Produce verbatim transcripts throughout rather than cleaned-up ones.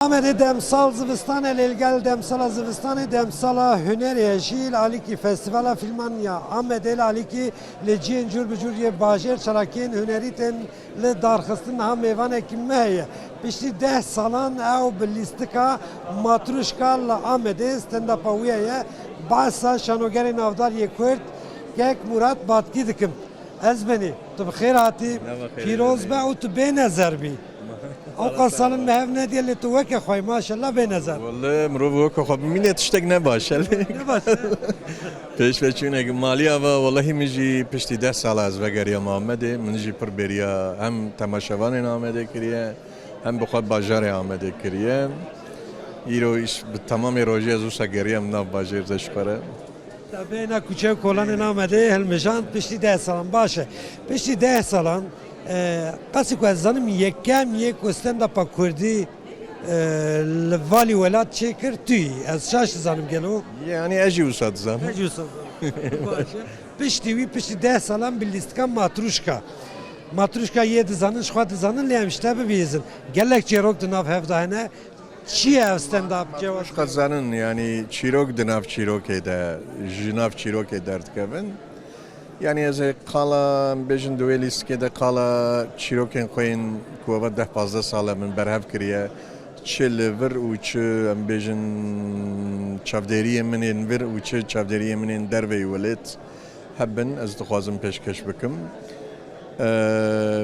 Amedê demsal zivistan e, lê li gel demsala zivistanê demsala hunerê ye jî. Li alîkî Festîvala Fîlman ya Amedê, li alîkî li cihên cûr bi cûr yê bajêr çalakiyên hunerî tên li darxistin, niha mêvanekî me heye. Piştî deh salan ew bi lîstika Matruşka li Amedê stand-upa wî heye. Behsa şanogerê navdar yê Kurd kek Murat Batkî dikim. Ezbenî, tu bi xêr hatî. Pîroz be û tu bê nezer bî. Ew qas salin me hev nediye, lê tu weke xwe yî, maşallah, bê nezer. Wele mirov weke xwe bimîne tiştek ne baş e. Ne baş e. Pêşveçûnek malî ava, welehî min jî piştî deh sala ez vegeriyam Amedê. Min jî pir bêriya hem temaşevanên Amedê kiriye, hem bi xwe bajarê Amedê kiriye. Îro îş bi temamê rojê ez wisa geriyam nav bajêr de ji xwe re. Te bêhna kuçe û kolanên Amedê hilmijand piştî deh salan. Baş e. Piştî deh salan, e, qasî ku ez zanim yekem yê ku stand-upa kurdî, e, li valî welat çêkir tu yî. Ez şaş dizanim gelo. Yanî ez jî wisa dizanim. Ez jî wisa dizanim. Baş e. Piştî wî, piştî deh salan bi lîstika Matruşka. Matruşka yê dizanin, ji xwe dizanin, lê em ji te bibihîzin. Gelek çîrok di nav hev de hene. Çi ye ev stand-up, Cewad? Xwe zanin, yanî çîrok di nav çîrokê de, ji nav çîrokê derdikevin. Yanî ez ê qala, em bêjin di wê lîstikê de qala çîrokên xwe yên ku eva deh pazdeh sal e min berhev kiriye. Çi li vir û çi, em bêjin, çavdêriyê min ên vir û çi çavdêriyê min ên derveyî welêt hebin, ez dixwazim pêşkeş bikim. Eee,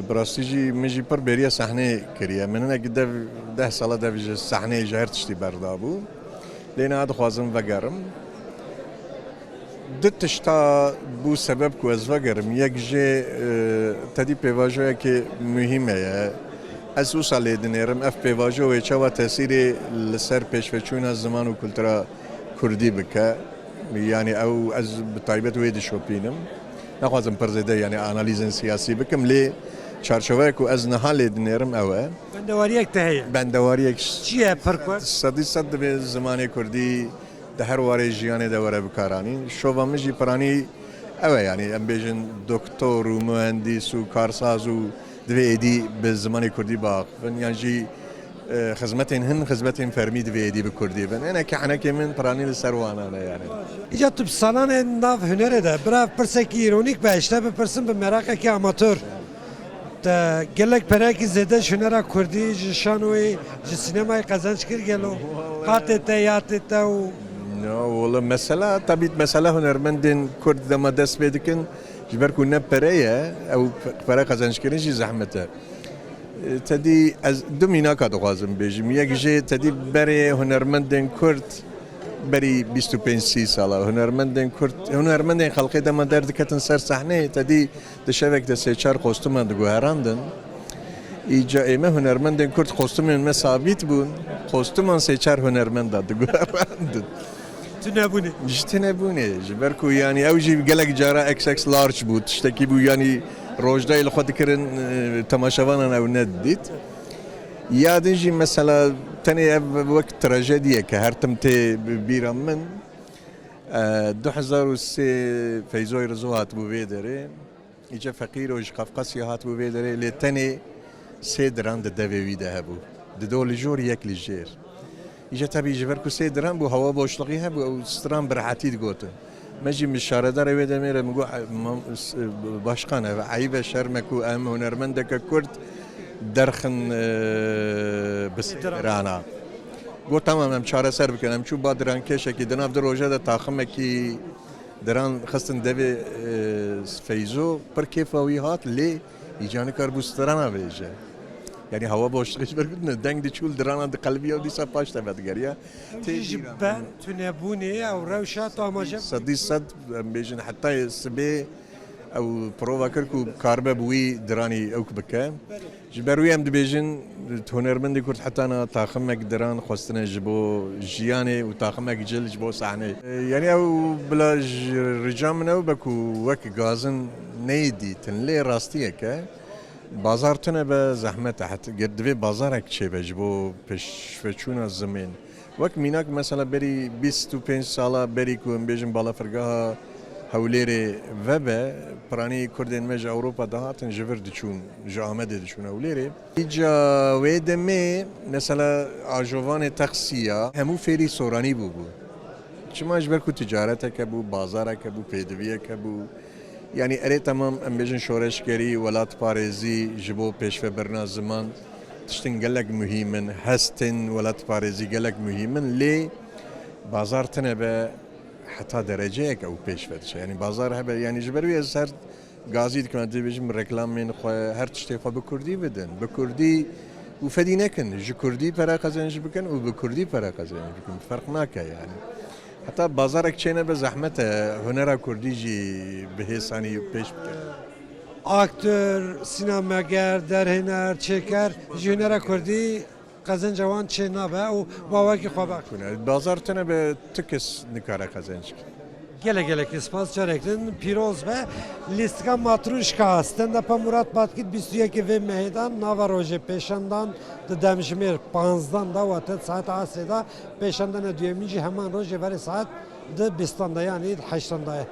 bi rastî jî min jî pir bêriya sahneyê kiriye. Min hinek dev, deh sala dev ji sahneyê ji her tiştî berdabû. Lê niha dixwazim vegerim. Du tişta bû sebeb ku ez vegerim. Yek jê, eee, tedî pêvajoyekê muhîm heye. Ez wisa lê dinêrim, ev pêvajo wê çawa tesîrê li ser pêşveçûna ziman û kultura kurdî bike. Yanî ew, ez bi taybet wê dişopînim. Naxwazim pir zêde, yanî, analîzên siyasî bikim, lê çarçoveyek ku ez niha lê dinêrim ew e. Bendewariyek te heye? Bendewariyek. Çi ye pir ku? Sedî sed divê zimanê kurdî di her warê jiyanê de were bikaranîn. Şova min jî piranî ew e, yanî, em bêjin doktor û muhendîs û karsaz û divê êdî bi zimanê kurdî biaxivin, yan jî e, xizmetên hin, xizmetên fermî divê êdî bi kurdî bin. Hinekî henekê min piranî li ser wanan e, yanî. Îca tu bi salanên nav hunerê de, bira, pirsekî îronîk be, ji te bipirsim bi meraqekî amatör. Te gelek perekî zêde ji hunera kurdî, ji şanoyê, ji sînemayê qezenc kir gelo? Qatê te, yatê te û... Ya, wele mesela, tebît mesela hunermendên kurd dema dest pê dikin, ji ber ku ne pere ye, ew pe-, pere qezenckirin jî zehmet e. E, tedî ez du mînaka dixwazim bêjim. Yek jê tedî berê hunermendên kurd berî bîst û pênc sî sala hunermendên kurd, hunermendên xelkê dema derdiketin ser sahneyê, tedî di şevek de sê çar kostuman diguherandin. Îca ê me hunermendên kurd kostumên me sabît bûn, kostuman sê çar hunermenda diguherandin. Tunebûnê. Ji tunebûnê, ji ber ku, yanî, ew jî gelek cara X X large bû, tiştekî bû, yanî, rojdayê li xwe dikirin, e, temaşevanan ew nedidît. Ya din jî mesela tenê ev wek trajediyek e, her tim tê bi bîra min. E, du hezar û sê Feyzoy Rizo hatibû vê derê. Îca Feqîro ji Qafqasya hatibû vê derê, lê tenê sê diran di devê wî de hebû. Di do li jor, yek li jêr. Îca tebî ji ber ku sê diran bû, hewa boşluğî hebû, ew stran bi rehetî digotin. Me jî, min şaredarê wê demê re min got, "E, mam-, s-, e, başkan, ev eyb e, şerm e ku em hunermendeke kurd derxin, e, bi sê dirana." Got, "Tamam, em çareser bikin." Em çû ba dirankêşekî, di nav du roja de taximekî diran xistin devê, e, Feyzo, pir kêfa wî hat, lê îca nikarbû strana bêje. Yanî hewa boşluğê ji ber ku ne deng diçû, li dirana diqelibî û dîsa paş te vedigeriya. Ew jî ji ber tunebûnê ew rewşa tu amaje bû. Sedî sed, em bêjin, heta sibê ew prova kir ku karibe bi wî diranî ewk bike. Ji ber wî em dibêjin, hunermendê kurd heta niha taximek diran xwestine ji bo jiyanê û taximek cil ji bo sahneyê. E, yanî ew bila ji rica min ew be ku wek gazin neyê dîtin, lê rastiyek e. Bazar tune be, zehmet e. Het-, ger divê bazarek çêbe ji bo pêşveçûna zimên. Wek mînak, mesela, berî bîst û pênc sala berî ku em bêjin balafirgeha Ewlêrê vebe, piranî Kurdên me ji Ewropa dihatin, ji vir diçûn, ji Amedê diçûn Ewlêrê. Îca wê demê, mesela, ajovanê texsiya, hemû fêrî soranî bûbû. Çima? Ji ber ku ticareteke bû, bazareke bû, pêdiviyeke bû. Yanî erê temam, em bêjin şoreşgerî, welatparêzî, ji bo pêşvebirina ziman, tiştin gelek muhîm in, hestên welatparêzî gelek muhîm in, lê bazar tine be heta dereceyek ew pêş ve diçe. Yanî bazar hebe, yanî ji ber wî ez her gazî dikim, ez dibêjim reklamên xwe, her tiştê xwe bi kurdî bidin. Bi kurdî û fedî nekin. Ji kurdî pere qezenc bikin û bi kurdî pere qezenc bikin. Ferq nake yanî. Heta bazarek çênebe zehmet e, hunera kurdî jî bi hêsanî pêş bike. Aktör, sînemeger, derhêner, çêker ji hunera kurdî qezenca wan çê nabe û bawekî xwe bak. Bazar tine be, tu kes nikare qezenc bike. Gelek gelek spas, carek din pîroz be. Lîstika Matruşka, stand-upa Murat Batkit bîst û yekê vê mehê de nava rojê pêşandan di demjimêr panzdan de, wate saeta asrê de, pêşandana duyemîn jî heman rojê verê saet di bîstan de, yanî di heştan de ye.